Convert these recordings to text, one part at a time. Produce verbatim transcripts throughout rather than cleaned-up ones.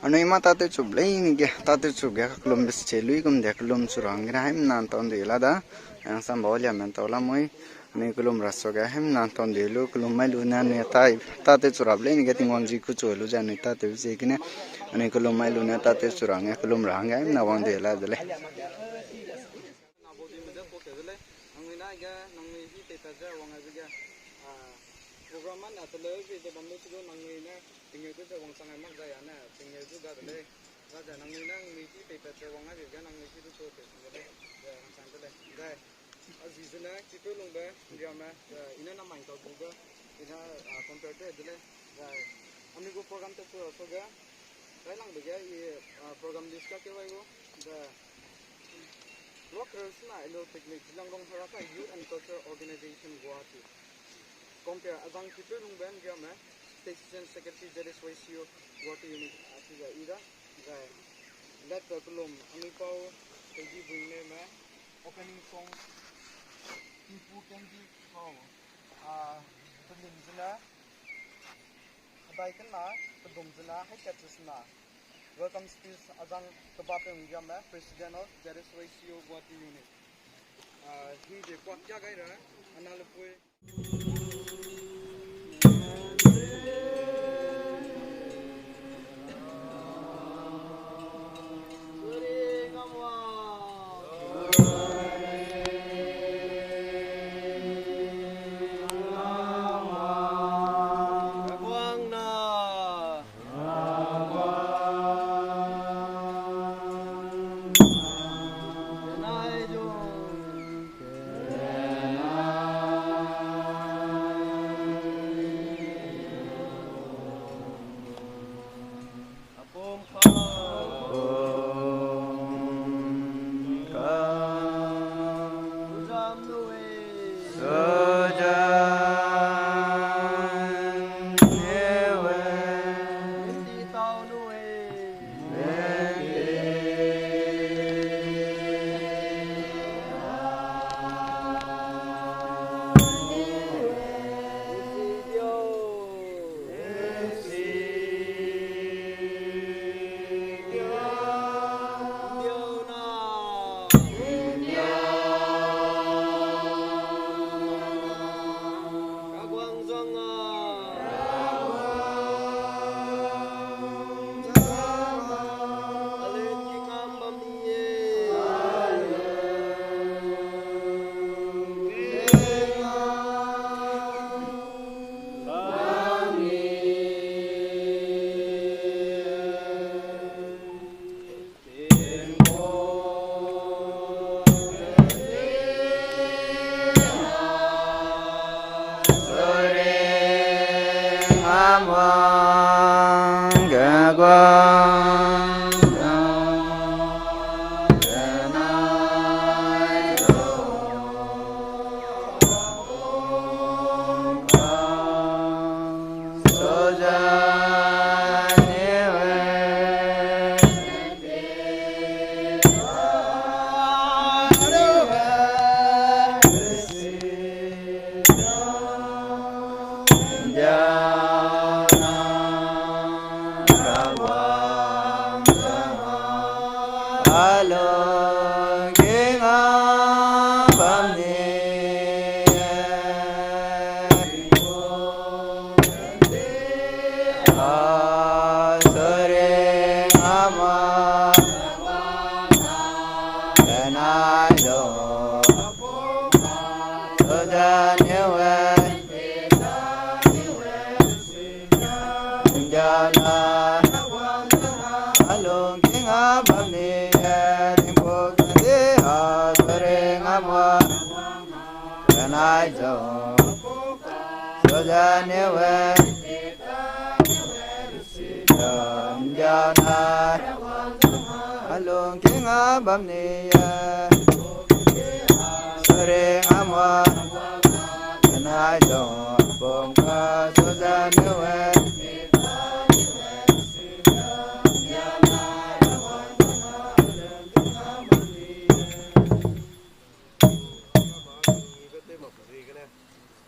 Anui mâ tâtew chube leine ge, tâtew chube ge kakellumbe se lui gum de kellum chu ra hangge haimena ’ntau ’ndui la da. Angsamba Liame ’ntau lamui. Anui kellum ra suage haimena ’ntau ’ndui lu, kellum mai lu ne anui tâ, tâtew chu rabe leine ge Tingwang ji kû chu lu ze anui tâtew ziegene, anui kellum mai lu ne tâtew chu ra hangge kellum ra hangge haimena wang ’ndui la de lei. Nabo di me ze po ke de lei. Nangnui na ge, nangnui hi peipat ze wang aibe ge, a, program ane teleu ze ze bam lu chi du nangnui ne, tingeu du ze wangchang ai mak zai a ne, tingeu du ga de lei. Ga ze nangnui ne, nangnui hi peipat ze wang aibe ge, nangnui hi du chu tei sing de lei. Ze wangchang de lei. Zai, a zi zene, chipeu lungbe, ’nriame, ze, i ne namai ’ntau bube, i ne, a, compare te de lei. Zai, anui gu program te chu ra suage, railangbe ge i, a, program list ka keu ai gu, ze, Ruakreu sena annual picnic, Zeliangrong Heraka Youth and Culture Organization, Guwahati. Compare, azang chipeu lungbe ’nriame, State Student Secretary, Z S Y C U, Guwahati Unit, a, chi ze i da, zai, latbe kellum, anui pau, Teidi Buingneume, opening song, Pipu Kendi pau, a, pelim zene, hedai kena, pedum zene, haikat ze sena, welcome speech, azang kebapeu ’nriame, President of Z S Y C U Guwahati Unit. A, hingde kuak kia gai ra, ana lepui.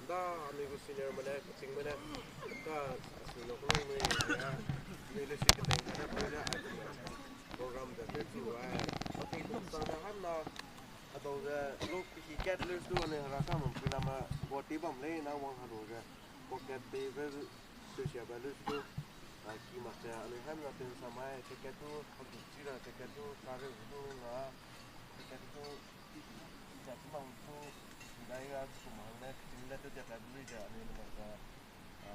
Nda anui gu senior mene, kaching mene, ka asi no kulung nui ya, nui le si keteng kane pui le, Bam lei na wang hanu ge, pocket peibe, susia ba lu su, a, ki mak ze, anui haimna ten samai, ticket tu, a, du chi ra, ticket tu, kare du nga, ticket tu, ja tu mang tu, dai ga, tu mang ne, tin le tu ja ta lui ja, anui le ga, a,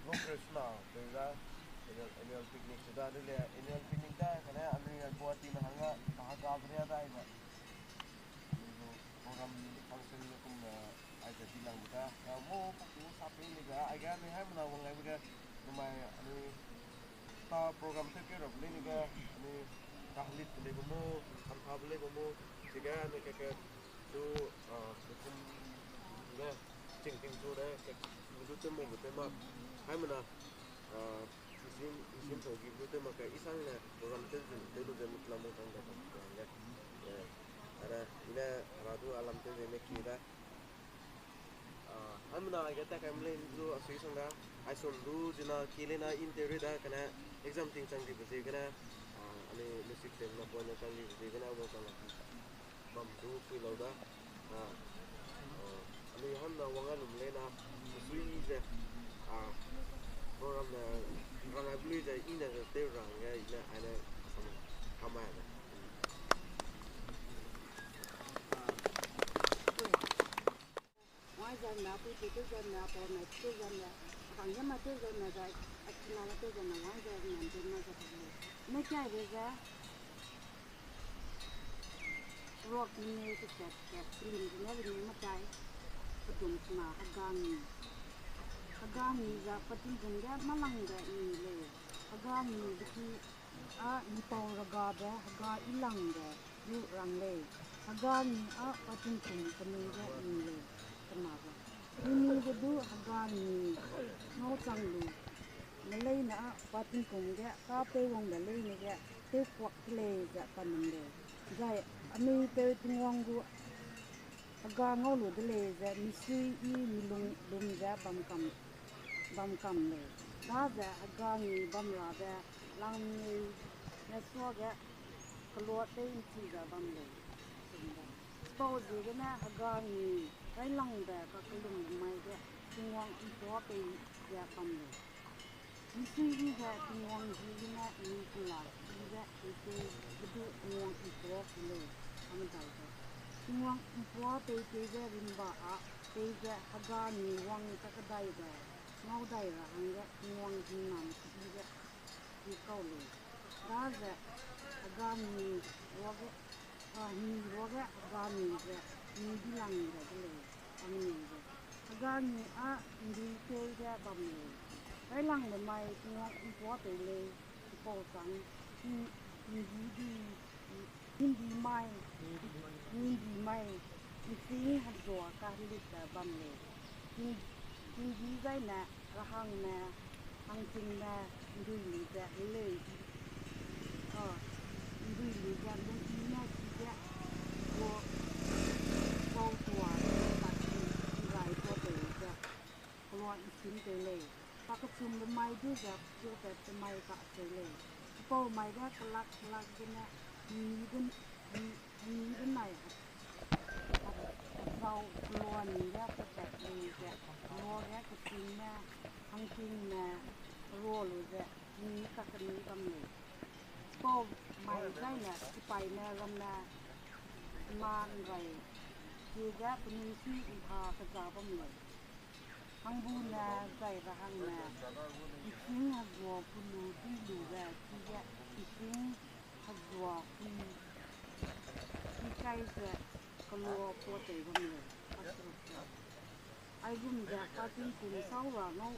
long dress na, pe ga, annual, annual picnic da, le annual picnic da, kane, anui Guwahati na hanga, pa ga bria da, iba. Program function kum, eh, aize dilang da. Ya mo paku sa pe ni ga, aige anui haimna wang ai ge, namai anui ta program te ke rap le ni ga, anui kahlit le gu mo, kamtha le gu mo, sige anui ke ke du, ah, kum ne, ching ting du ne, ke du te mo te ma. Haimna, ah, isin, isin to gi du te ma ke, isang ne, program te zin, te lu ze mutla mo tang da, tang da. Eh, ara, ine, ara du alam te ze ne ki da. Ah, haimna aige ta kai mle du asui sang da. Aison du zina ki le na interview da kane exam ting chang di bezi kane. Ah, ani music tem na point chang di bezi kane wang chang la. Bam du sui lau da. Ah, ah, ani haimna wang a lum le na sui ze. Ah, program na rang a blui ze ine ze te rang ge ine aine asam kamai da. Wai zan na, pui pui tew zan na, pau na tew zan na, kang ge ma tew zan na, zai, a kina ma tew zan na, wai zan na, tew ma zan na. Ne kai be ze, rock ni ne te kat kat, lim ne ne ma kai, petum na, haga ni. Haga ni za, petum tum ge, ma lang ge, ni lei. Haga ni de ki, a, ni pau raga de, haga i lang de, du rang lei. Haga ni a, pa tingkum penui ge ni lei, kena ge. Ni ni ge du haga ni ngau chang lu. Melei na a, pa tingkum ge, ka pei wang de lei ne ge, tewkuak te lei ze pa num lei. Zai, anui peu Tingwang gu, haga ngau lu de lei ze, misui i milung lum ze bam kam, bam kam lei. Daze haga ni bam ra de, lang ni ne suage, kelua tei nchi ze bam lei. Chipau ziegene haga ni, railangbe kakelum mai ge, Tingwang ntua pei ze bam lei. Misui i ze Tingwang zi gene ni kela, i ze i tei, bedu Tingwang ntua pei lei, a medai ze. Tingwang ntua pei tei ze rimba a, tei ze haga ni wang kakadai ze, ngau dai ra hangge Tingwang zi nam i ze, i kau lei. Daze, haga ni ruage, a, ni ruage haga ni ze, ni di lang ze de lei, a meni ze. Haga ni a, ndi tei ze bam lei. Railangbe mai Tingwang ntua pei lei, chipau chang, ndi di, ndi mai, ndi mai, nching hezua kahelit ze bam lei. Ting, tinggi zaine, rahangme, hangchingme, ndui lu ze, lei, a, ndui lu ze, lungki ne ki ze, gu, gau tua, ze, pa ki, nrai tua tei ze, kelua nchim tei lei. Pa kechumbe mai du ze, kechumbe mai kacheu lei. Chipau mai ge kelak kelak gene, ni den, ni, ni benai, a, a, zau kelua ni ge, kepat lu ze, kelua ge keching ne, hangchingme, rua lu ze, ni kakeni bam lei. Chipau mai zaine, chipaime ramme, ma nrai, kie ze penui sui nta keza bam lei. Hangbu ne zai rahangme, nching hezua pulu pui lu ze, chige nching hezua pui, pui kai ze, kelua puatei bam lei, pa seruk ze. Aigum ze pa tingkum sau ra ngau,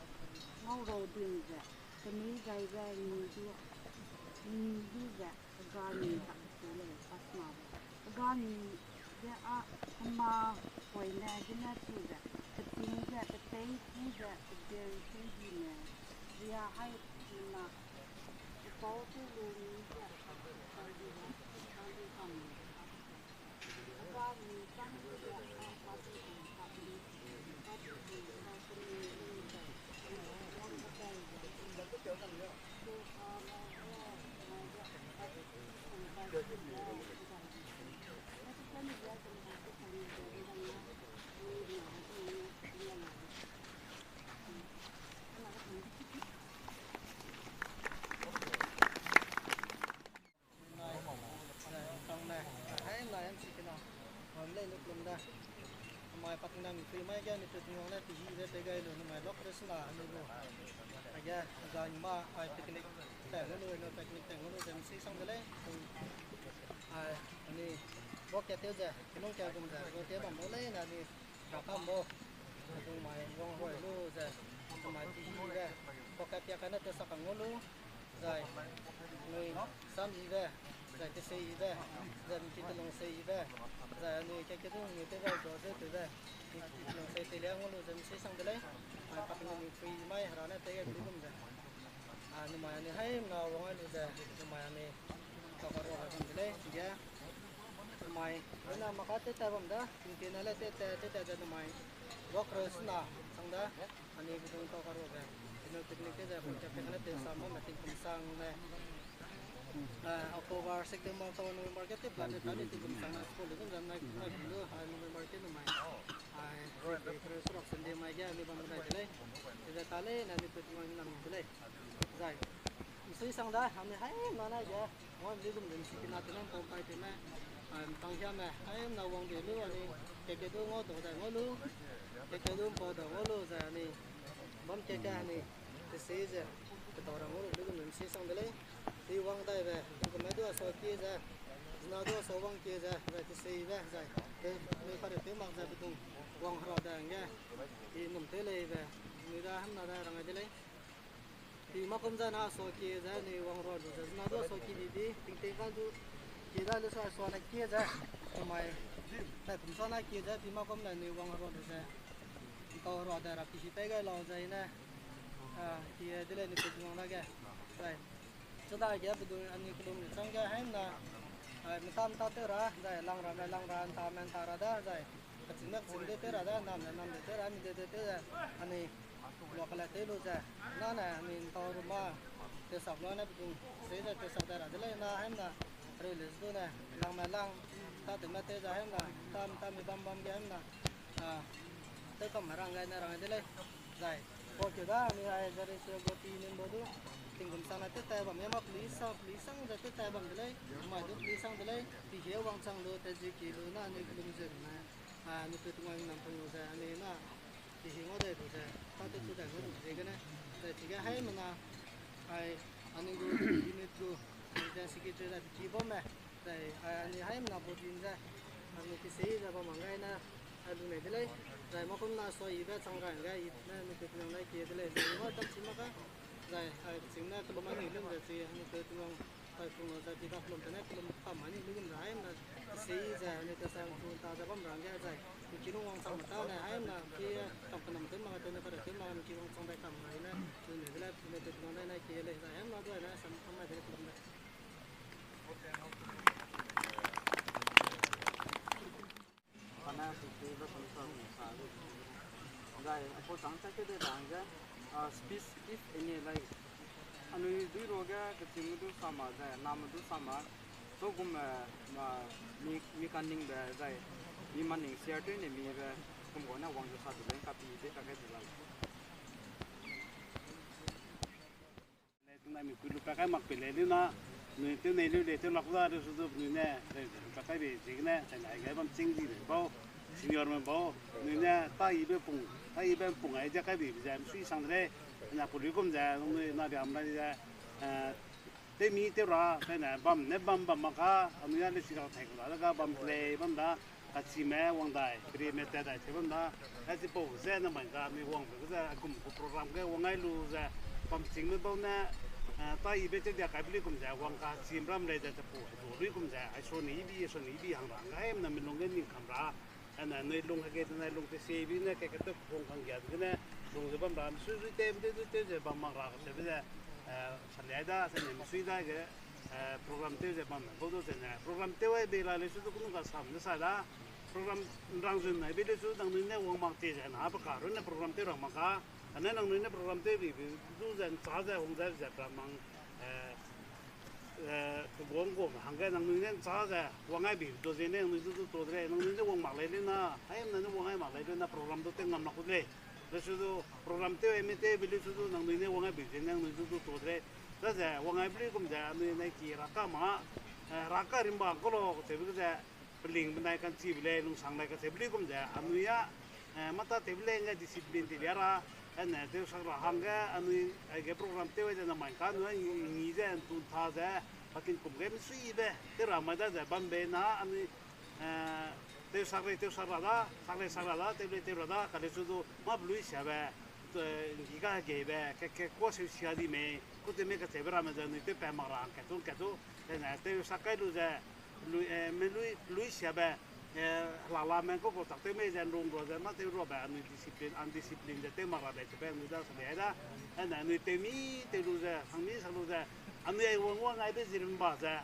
ngau rau ding ze, penui zai ze ni du, ni du ze, haga ni tak su lei, pa sena ze. Haga ni ze a, hema poine gene chu ze, peting ze, petei chu ze, pedeu chu dime, ria hai chuna, pepau chu lu ni ze, pa di ze, pa di kam, pa di kam. Patingnam pui mai ge anui pui Tingwang ne pehi ze pei gai lu, numai lok re suna anui lu. Aige, ga nima ai picnic tang lu, anui picnic tang lu ze msi sang de lei. Ai, anui, bo ke teu ze, kinung ke gum ze, bo ke bam bo lei na anui, ra kam bo. Tung mai wang roi lu ze, tung mai pehi ze, bo ke pia kane teu sak kang lu. Zai, anui sam ibe, zai tesei ibe, zai miki telung sei ibe, zai anui ke kedung anui tew gai do ze tewbe, miki telung sei teilia ngau lu ze msi sang de lei, mai pak anui pui mai hera ne tei gai lu gum ze. A, numai anui haimna wang ai lu ze, numai anui kaka rua gai bam de lei, chige. Numai, ina maka tete bam da, tingtie na le tete, tete ze numai, wak roi suna, sang da. Anui bedung tau karuabe, anui picnic te ze, kum ke pekane te sam bam, tingkum sang ne. Eh, October, September, October, November ke te plan ne, tani tingkum sang ne, school le gum ze, nai, nai kum lu, ah, November ke numai. Ai, February, February, surok Sunday mai ge, anui bam nai de lei. Te ze ta lei, na anui picnic nam de lei. Zai. Msui sang da, anui haimna nai ge. Wang de gum de msi kina te nam pau pai te me. Ai, mtang hia me. Haimna wang de lu anui. Ke ke du ngau do da ngau lu. Ke ke du mpau da ngau lu zai anui. Bam ke ke anui. Tesei ze. Ketau ra ngau lu de gum de msi sang de lei. Di wang dai be. Di gum me du a so kie ze. Zina du a so wang kie ze. Zai tesei be zai. Te, anui kare te mak ze bedung. Wang hera da nge. Di num te lei be. Anui da haimna da rang ai de lei. Pi makum ze na so kie ze anui wang rua lu ze, zina du so kie di di, tingting kan du, kie da lu sa so na kie ze, namai, nai kum sa na kie ze, pi makum le anui wang rua lu ze, ntau rua de ra pi hi pei gai lau ze i ne, a, kie de le anui pe wang dage, zai. Chida ge pe du anui kelum chang ge haimna, a, meta meta tew ra, zai, lang ra me lang ra, nta me nta ra da, zai. Kaching ne kaching de tew ra da, nam ne nam de tew ra, mi de de tew ze, anui, lua kala tew lu ze, na ne anui ntau ru ma, tew sak lua ne pe du, sei ze tew sak da ra de lei na, haimna, reu le zu ne, lang me lang, ta tew me tew ze haimna, ta, ta mi bam bam ge haimna, a, tew kam me rang gai ne rang de lei, zai, pau keu da, anui ai, zai reu se goti nin bo du, tingkum sang ne tew tai bam, e ma peli sang, peli sang ze tew tai bam de lei, mai du peli sang de lei, pi he wangchang lu, te zi ki lu na, anui kelum ze ne. A, anui pe tingwang nam pung lu ze, anui na, pi hi ngau dai lu ze, ta tew chu dai ngau lu ze gene, zai chige haimna, ai, anui gu, unit gu, president secretary da pi bam me, zai, ai, anui haimna bu din ze, anui ki sei ze bam mang gai na, ai, lu nei de lei, zai makum na so ibe chang ran gai, i ne anui pe tingwang dai kie de lei, zai ngau dam chi mak ka, zai, ai, ching ne kelum anui lum ze chi, anui pe tingwang, Ai, pung ze pi ka kelum tene kelum kam ani lugum ze haimna, sei ze, anui te sang pung ta ze bam rang ge zai, mi ki lung wangchang me ta ne, haimna, ki kam kenam tew ma, tew ne kare tew ma, mi ki wangchang dai kam rai ne, lu ne de le, lu ne te kelum dai ne, ki le zai, haimna du ne, sam kam mai de kelum dai. Kana sukse ba sam sa sa. Zai, aipau chang chak ke de rang ge, ah, speech if any like. Anui dui ro ge kechim du sama zai, nam du sama. So gum, eh, ma, mi, mi kaningbe zai, mi maning share tew ne mi be, kum gau ne wang ze sa du leng kapi de ka kai du la. Nai mi kui lu pa kai mak pe lei lu na, nui tew nei lu lei tew lak da lu su du nui ne, lei lu pa kai be ziegene, zai nai gai bam ching di lei bau, senior me bau, nui ne ta ibe pung, ta ibe pung ai dia kai be ze, sui sang de lei, na pu lu gum ze, nui na biam lai ze, eh, tew mi tew ra, zai ne bam ne bam bam mak ka, anui a lei si ka thai ku da, da ka bam lei bam da, Kachime wang dai, keri me tat dai, chi bam da, a chipau ze na mai ga mi wangbe ge ze, a gum gu program ge wang ai lu ze, bam ching me bau ne, eh, ta ibe che dia kai be lui gum ze, wang kachim ram lei ze, chipau du lui gum ze, ai so ni ibi, so ni ibi hang ra, ngai na mi lung ge ning kam ra, a na nui lung ge, na lung te se bi ne, ke ke te kong kang gia ge ne, lung ze bam ra, mi sui sui te, mi te, te, te ze bam mak ra, ka che be ze, eh, sa liai da, sa ne mi sui da ge, Eh, program tew ze bam me, bau du ze ne, program tew ai bei la lei su du kunu ka sam de sa da, program nrang zun ai bei lei su nangnui ne wang mak te ze na, pe ka ru ne program tew rang mak ka, ane nangnui ne program tew bi, bi, du ze ncha ze, hung ze, ze pra mang, eh, eh, pe guang guang, hangge nangnui ne ncha ze, wang ai bi, du ze ne, nangnui du du to de lei, nangnui ne wang mak lei lei na, ai, nangnui ne wang ai mak lei lei na, program du tew ngam mak ku de lei. Lei su du program tew ai me tew bi lei su du nangnui ne wang ai bi ze nangnui du du to de lei. Za ze wang ai bi lei gum ze anui nai ki ra ka ma, eh, ra ka rimba ko lo, ka che bi ze, peling benai kan chi bi lei, lungsang nai ka che bi lei gum ze, anui a, eh, mata tewbe lei nge discipline tew lia ra, ane tewsak ra hangge anui, aige program tew ai ze namai ka anui ngi ze ntun tha ze, pating kum ge misuibe tew ra mai da ze bambe na anui, eh, tewsak lei tewsak ra da, sak lei sak ra da, tew lei tew ra da, kale su du mâ pelui siabe, eh, ngi ga hegeibe, ke, ke kua seu sia di mei, ku tew mei kacheube ramme ze anui tew pa mak ra, kat tu, kat tu, tene tewsak kai lu ze, lui, eh, me lui, lui siabe, eh, hela lame kau kau tak tew mei ze nrung rua ze, mâ tew ruabe, anui discipline, undiscipline ze tew mak ra lei, cheube anui da sa lei ai da, ane anui tew mi, tew lu ze, sang mi, sang lu ze, anui ai wang wang aibe zirimba ze,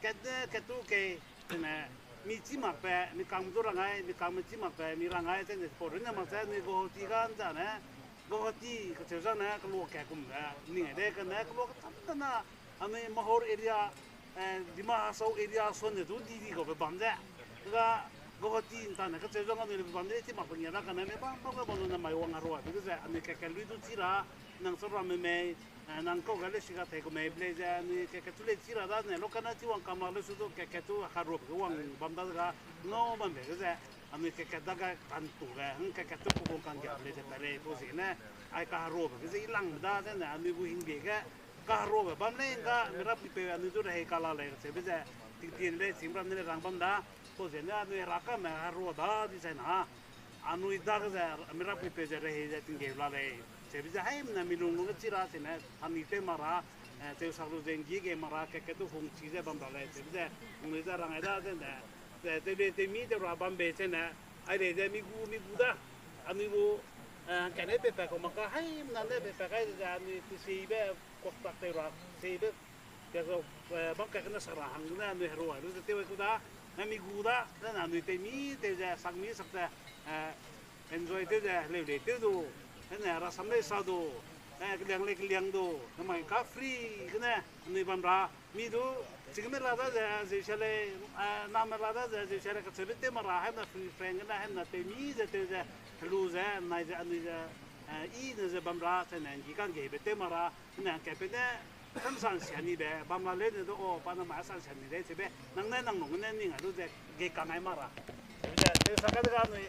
kat ne, kat tu kei, tene, mi chî makbe, mi kangme du rang ai, mi kangme chî makbe, mi rang ai, tene, pau runne mak ze, anui Guwahati ga nzane, Guwahati kacheu zane, kelu kat kum ze, ning ai de, kane, kelu kacham kane, anui Mahur area, eh, Dima Hasao area, sone du di di gaube bam ze, ga, Guwahati ntane kacheu zang anui le bam de, chî mak pe ngia da kane, me bam, bam, bam, bam, ne mai wang heruabe ge ze, anui kat kat lui du chî ra, nang chau ramme mei, eh, nang kau ga lei si ga tei ku mei, pe lei ze, anui kat kat tu lei chî ra da, ne, lo kane chî wang kam mak lei su du, kat kat tu heruabe ge wang bam da ga, ngau bambe ge ze, anui kat kat dage kantube, hang kat kat tu pe gu kanggia lei ze pe lei, pau ziegene, ai kaheruabe ge ze i langbe da, zene, anui gu hingde ge, kaheruabe bam lei ga, mi rapuipeu anui du rehei kala lei, kacheube ze, tingtien lei, chîng ram ne lei rang bam da, pau ziegene anui herakame herua da, di zai na, anui dage ze, mi rapuipeu ze rehei ze tinggeu la lei, cheube ze, haimena mi lung lung ge chî ra, chene, hami tew mak ra, eh, tewsak lu ze nggi ge mak ra, kat kat tu hungchi ze bam ra lei, cheube ze, anui ze rang ai da, zene, eh, tew lei tew mi tew ra bambe, chene, ai lei ze mi gu, mi gu da, anui gu, eh, kane pepat kau mak ka, haimena ne pepat kai ze, anui tesibe, kuak tak tew ra, tesibe, bam kat kane sak ra hang ne, anui herua lu ze tew ai ku da, ne mi gu da, zene anui tew mi tew ze, sak mi sak ze, enjoy tew ze, heleu lei tew du, ane rasam lei sa du, eh, keliang lei keliang du, namai ka free gene, anui bam ra, mi du, chingme la da ze, zeusia lei, eh, name la da ze, zeusia lei kacheube tew mak ra, haimena free frank gene, haimena tew mi ze tew ze, helu ze, nai ze, anui ze, eh, i ne ze bam ra, chene nggi kanggeibe tew mak ra, ne ngkatpeu ne, sam sansia nibe, bam la leu ne du, o, pa namai sansia ni lei, cheube, nang ne nang lung gene ning a lu ze, gei kangai mak ra. Ze, tewsak kai dega anui,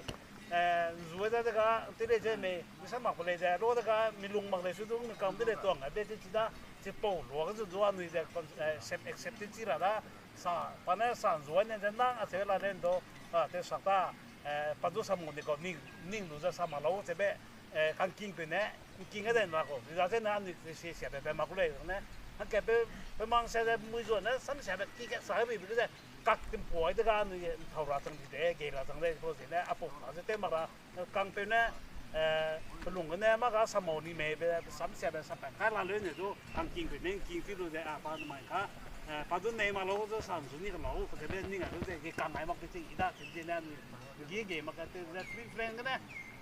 eh, nzua da dega, tew lei ze mei, mi sam mak ku lei ze, lu dega, mi lung mak lei su du, mi kam de lei tuang, a be te chi da, chipau lua ge zu du anui ze, eh, accept, accept tew chi ra da, sa, pa ne sa nzua ne ze nang acheu la lei du, a, tewsak ta, eh, pa du sam ngau ni kau, ning, ning lu ze sa mak lau, cheube, eh, kangkingpeu ne, ngking ge den ra kau, ri da zene anui se siabe pe mak ku lei, ne, hangkatpeu, pe mang sia ze mui zua ne, sam siabe ki kat sa ge bibe ze, kak timpui dega anui nthau ra chang di de, gei ra chang de, pau ziegene, apau ra ze tew mak ra, kangpeu ne, eh, pelung gene mâ ga samau ni meibe, sam siabe sam pa kai la leu ne du, kangkingpeu ne ngking chi lu ze, a, pa namai ka, eh, pa du nei mak lau zu sa nzu ni ka lau, kacheube ning a lu ze, gei kangai mak pe ching i da, ching ziegene anui, nggi gei mak ka tew ze, free frank gene,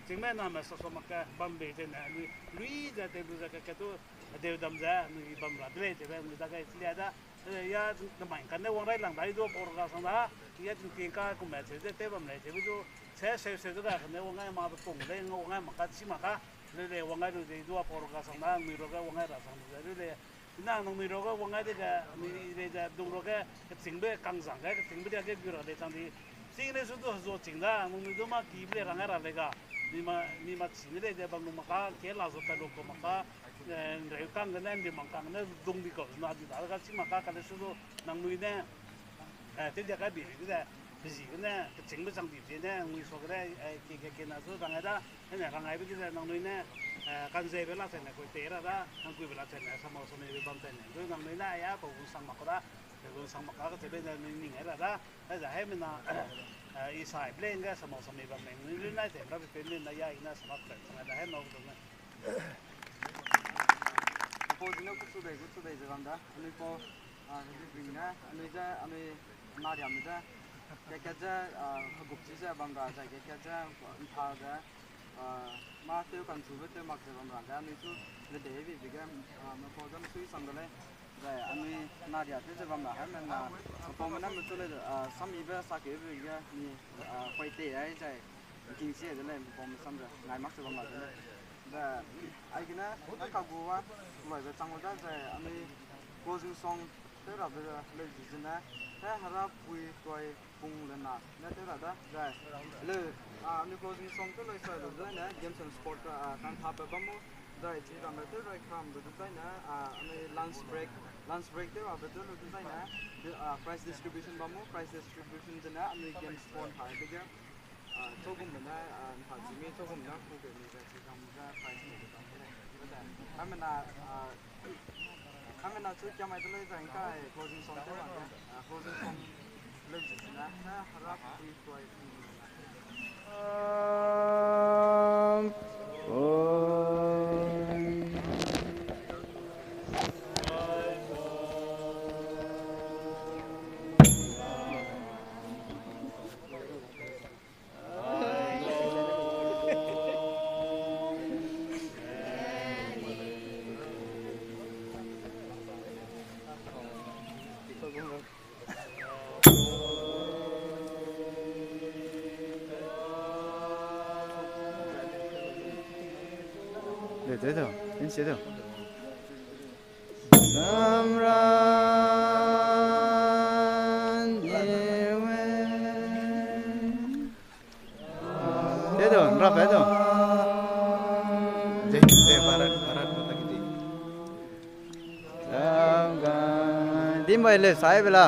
chingme name sa sa mak ka, bam bei zene, anui, lui ze, tew lu ze, ka, ka tu, adeu dam ze, anui bam ra de lei, cheube, anui dage chi lia da, eh, ya, namai kane wang rai lang dai du, pau ra ga sang da, ya, tingting ka, kume, cheu ze, tew bam lei, cheube du, se, seu, seu, du ga, kane wang gai ma, pe pung lei, wang gai mak ka, chi mak ka, leu lei, wang gai lu ze, du, pau ra ga sang da, anui ruage wang gai ra sang lu ze, leu lei, nang nangnui ruage wang gai dege, anui lei ze dung ruage, kechîngbe kangzang ge, kechîngbe riage gu ra lei chang di. Ching lei su du hezua ching da, nangnui du mâ kibe lei rang gai ra lei ga. Mi ma, mi ma chi ne lei ze bam lu mak ka, ke la zu pat lu kau mak ka, eh, nreu kang gene, nreu mang kang gene, dung di kau, na di da ga chi mak ka, kale su du, nangnui ne, eh, tew dia kai bi ge ze, pe zi gene, kechîngbe chang di ziegene, nangnui suagene, eh, ke, ke, kena su rang gai da, ene rang gaibe ge ze, nangnui ne, eh, kanzeibe la chene kui tei ra da, nang kuibe la chene, samau sameibe bam chene, du nangnui ne, aya, pau gun sang mak ka da, pe gun sang mak ka, kacheube ze, nui ning gai ra da, aize haimena, eh, i sai bleng ge, samau samei bam mei, nui lu nai tei, rabe pe lu na ya, i na sa mak pe, chang da, haimena, Pau zine kuchu bei, kuchu bei ze bam da. Anui pau, ah, hebi bring ne, anui ze, anui nariame ze, kat kat ze, ah, hegup chi ze bam ra ze, kat kat ze, ntha ze, ah, mâ tew kanchube tew mak ze bam ra ze, anui chu ledei bi bi ge, ah, mepau ze mesui sang de lei. Zai anui naria tew ze bam ra haimena, mepaume ne mechu lei, ah, samibe sakeube ge, mi, ah, kuai tei ai zai, ngking chi ai de lei, mepaume sam ze, ngai mak ze bam ra de lei. Be, aigene, na kagu a, loibe chang lu da zai, anui closing song tew rabe leu di zene, he hera pui tuai pung le na, ne tew ra da zai, leu, Anui closing song tew lei sai lu dezaine, games and sport ka, a, kang thape bam mu, zai chi ramme tew rai kam lu dezaine, a, anui lunch break, lunch break tew rabe tew lu dezaine, di-, a, prize distribution bam mu, prize distribution zene anui games sport hai dege, a, chogum bene, a, ntha chimi chogum ne ku ke mi ze chi kam ze prize ne kam de lei. Bete, kamena, a, Kamena chu kiamai de lei zai ngkai closing song tew wang ge, a, closing song leu chi sina, na harap kui tuai. Samran ewe. Te do, nra pe do. Jai, jai Bharat, Bharat Mata ki jai. Samran. Dim bai le, sai bela.